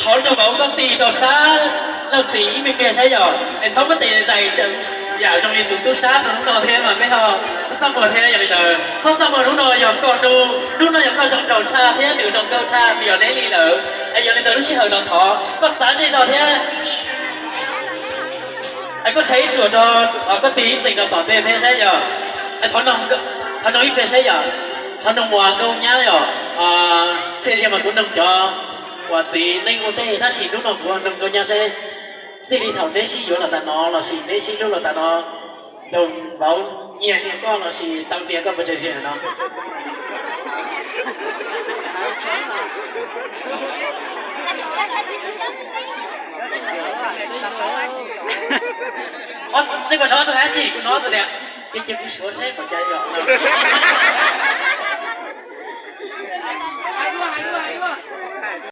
Thov nug vauv koj tig rau sab leej txiv ib me pliag saib yog, es txhob muab tes zais yam zoo li tus tub sab rau hnub no thiab mas peb ho txaj muag thiab. Yog li ntawd txhob txaj muag, hnub no yog koj hnub, hnub no yog koj zoo nraug tshaj thiab nws zoo nkauj tshaj, nws yog neb li lawm. Es yog li ntawd lub sij hawm no thov koj txav zej zog thiab. Es koj rhais ib ruam rau, koj tig ib txeem rau tom ntej thiab saib yog, thov noog ib pliag saib yog, thov noog Muas nkauj nyab yog, txhia ziag mas kuv noog cov uas txiv neej ua ntej, tab sis hnub no kuv noog nkauj nyab seb txij li thaum neb sib yuav los tas no lossis neb sib hlub los tas no, nrog vauv nyiag niam koj lossis tau niam koj puas tsawg ziag no? Nej puas hnov tus hais tsis? Kuv hnov tus tias, ces ces kuv suav seb puas cas yog.